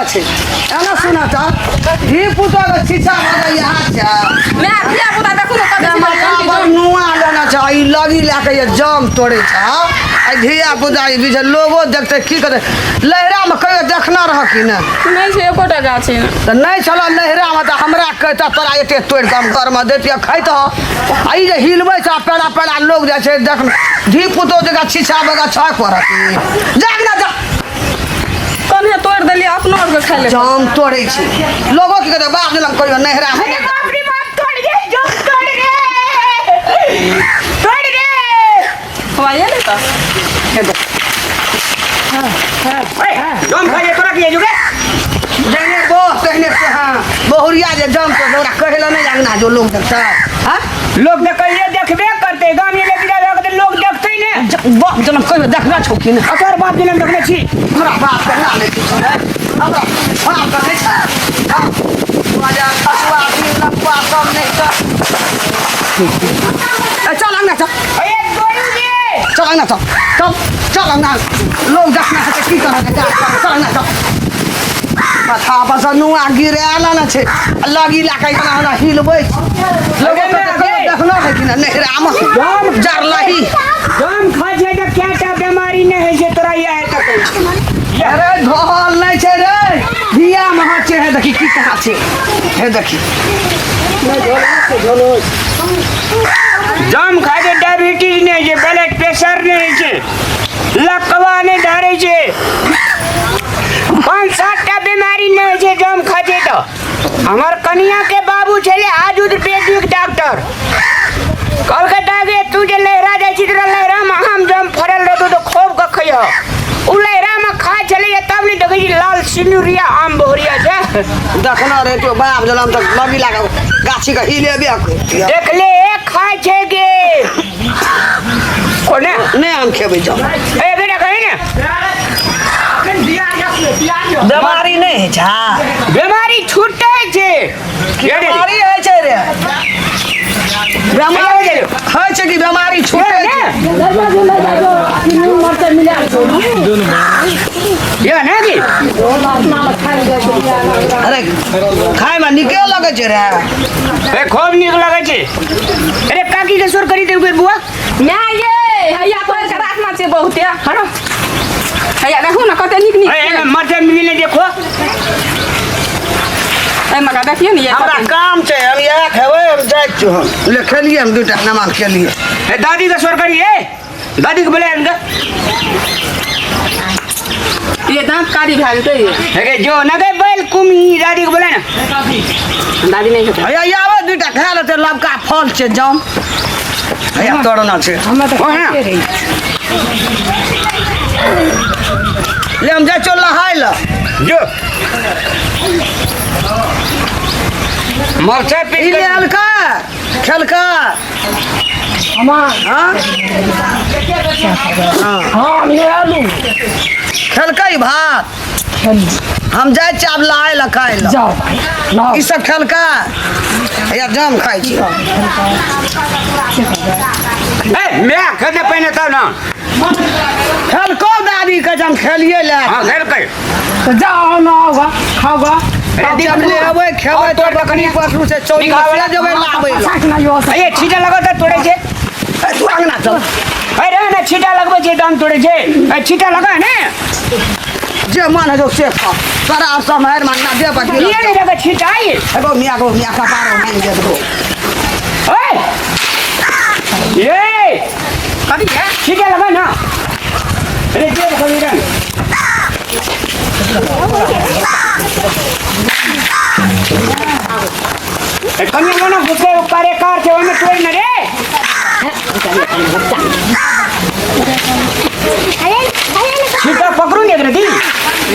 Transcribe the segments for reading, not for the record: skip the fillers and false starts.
छै एना सुना तऽ धी पुतो के छीछा भऽ जाइ हाथ छै। मैं धिया पुता देखू ने कते माथा पर नुआ लेना छै, ई लगी लए के ये जाम तोड़े छै। आ धिया पुता ई बीच लोगो देखते की करते? लहरा में कहियो देखना रह कि नहि? नहि छै एकोटा गाछ छै। तऽ नहि छल लहरा में तऽ हमरा कहता तोरा एते तोड़ि कऽ हम घरमे दैतियै, खैतह। आ ई जे हिलबै छै, पेड़ा पेड़ा लोग जाइ छै देख, धी पुतो जकाँ छीछा बगा छह करत जाग ना जा। कन्हे तोड़ि देलियै अपनो आरके खाइ ले। जाम तोड़ै छै, लोगो की कहतै? बाप दिलम कहियो नहिरा में। अरे बाप रे बाप, तोड़ गे, जाम तोड़ गे, तोड़ गे। हवा ये नहि तऽ जाम खाइए तोरा की जुगे। जहने बोह तहने से। हाँ, बहुरिया जे जाम तो ओकरा कहै लए नहि अंगना जो लोग देखतै। हाँ, लोग देखैए देखबे करते, गाम ये लेके जाबे के लोग देखते ने। बाप जनम कहियो देखना छौ कि नहि? अकर बाप जनम देखने छी। हमरा बाप के ना नहि छै, हमरा बाप के नहि छै। हाँ, 2000 खसुआ 3 लखुआ सब नहि तऽ ए, चल अंगना चल। अरे गोलू गे। चल अंगना चल, चल चल अंगना। लोग देखना है की करत? चल चल अंगना चल। माथा पर से नुआ गिरायल ने छै, लगी लए कऽ एना एना हिलबै छै। लोगो के कहियो देखलो है कि नहि नहिरामे जरलही? जाम खाइ छै तऽ कएटा बीमारी नहि होइ छै तोरा, इएह तक। अरे ढोल नहि छै रे, धिया महा छै। हे देखी की कहाँ छै, हे देखी। जाम खाइ छै डायबिटीज नहि होइ छै, ब्लड प्रेशर नहि होइ छै, लकवा नहि धरै छै, पाँच सात टा बीमारी नहि होइ छै जाम खाइ छै तऽ। हमर कनिया के बाबू छलै आयुर्वेदिक डॉक्टर, कहलकै दागे तू जे लहरा जाइ छी तोरा लहरामे आम जाम फड़ल रहतौ तऽ खूब कऽ खइह। उ लहरामे खाइ छलैया तब नहि देखै छी लाल सिनुरिया आम बहुरिया छै। देखना रे तो बाप जनम तक लगी लागे गाछी के हिलेबे करतियै। देखले खाइ छै गे कोने। नहि, हम खेबै जाम। ए बेटा, कही ने। बीमारी नहि होइ छै? बीमारी छूटै छै। बीमारी होइ छै रे? बीमारी होइ छै कि बीमारी छूटै छै? ये ने की। अरे खायमे नीके लगै छै रे। ए, खूब नीक लगै छै। अरे काकी के सोर करी देबै बुआ। माय ये, हैया तोड़ के राखना छै बहुते। हरो, हैया देखू ने कते नीक नीक ए छै। एमे मरचाइ मिले देखो। एहि मका देखियौ ने ये। हमरा कते काम छै, हम इएह खेबै, हम जाइ छियौ। हम ले खेलियै, हम दूटा नमान खेलियै। ए दादी के सोर करी, ए दादी के बोले इनका। ये दांत कारी भए जेतै ये। अरे जो न गए बैल कुमी, दादी के बोले ना। दादी नहि खेतै। हैया आबै, दूटा खा लेतै। लबका फल छै जाम, हैया तोड़ना छै। ओ हाँ। ले, हम जाइ छियौ नहाय लए। जो मरचाइ ई पीस के लेलका खेलका। हाँ खेलकै भात। हम जाइ छियै आब नहाय लए, खाय लए। जाओ भाई, लाओ। ई सब खेलका, हैया जाम खाइ छी। ए मैं खेते पहिने तब ना। खेलको दादी के हम खेलिए ले। हाँ, खेलकै। तो जाओ ना, आओगा खाओगा। अरे जब ले अबै खेबै और तऽ तोड़ बकरी पशु से चौरी निकाल। से जेबै लाबै लए। साथ ना यो। अरे छीटा लगो तऽ तोड़ै छै। ए, तू अंगना चल। अरे ना, छीटा लगबै छै दाम तोड़ै छै। ए छीटा लगा ने। जे मन है से खा, तोरा आब सब मारि मारना दे बकी। ये नहीं लगा छीटा ये। एगो मियाँ गो मियाँ कपारो मानि दे दो। ए ये कथी है? छीटा लगा ना। अरे जे कभी रंग ए कनिया मना घुसे कार्यकार छै ओहिमे तोड़ न रे। छीटा पकड़ू ने एकरा दी।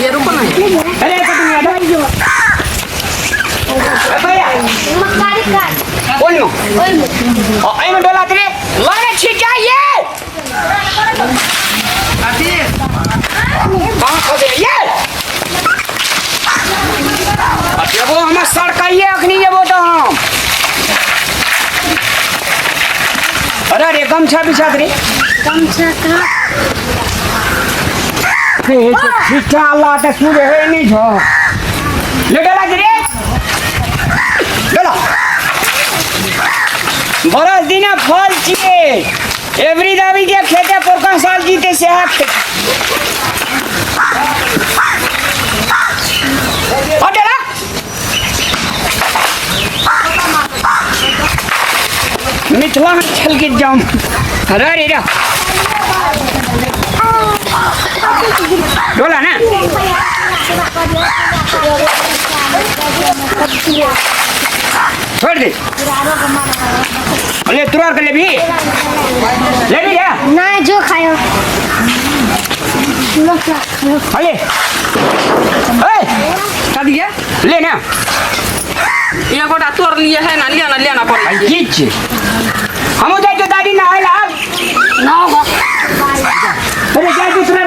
ये रुको ना। अरे कतू नहीं आता ए भैया, ओइमे एहिमे डोला रे लाने छीटा ये कहाँ खसे ये। अब जेबो हम सड़काइए अखनी जेबो तो हम। अरे अरे, गमछा बिछा दे रे। गमछा कहाँ? छीटा ला तऽ सुबह नहीं छो। ले डला रे डला बरस दिना फल छिए एवरी दाबी जे खेते पोरका साल जीते सेहा खेते ओ डला मिथिलांचल के जाम अरे रे रे डोला ना छोड़ दे ले तुरार के ले भी ले भी जा ना जो खायो लो खायो। अरे ए का दिए ले ना ये गोटा तोड़ लिए है ना लिया ना लिया ना पड़े आई की छी हम जाय तो दादी ना आयल आब ना होगा। अरे जाय दूसरा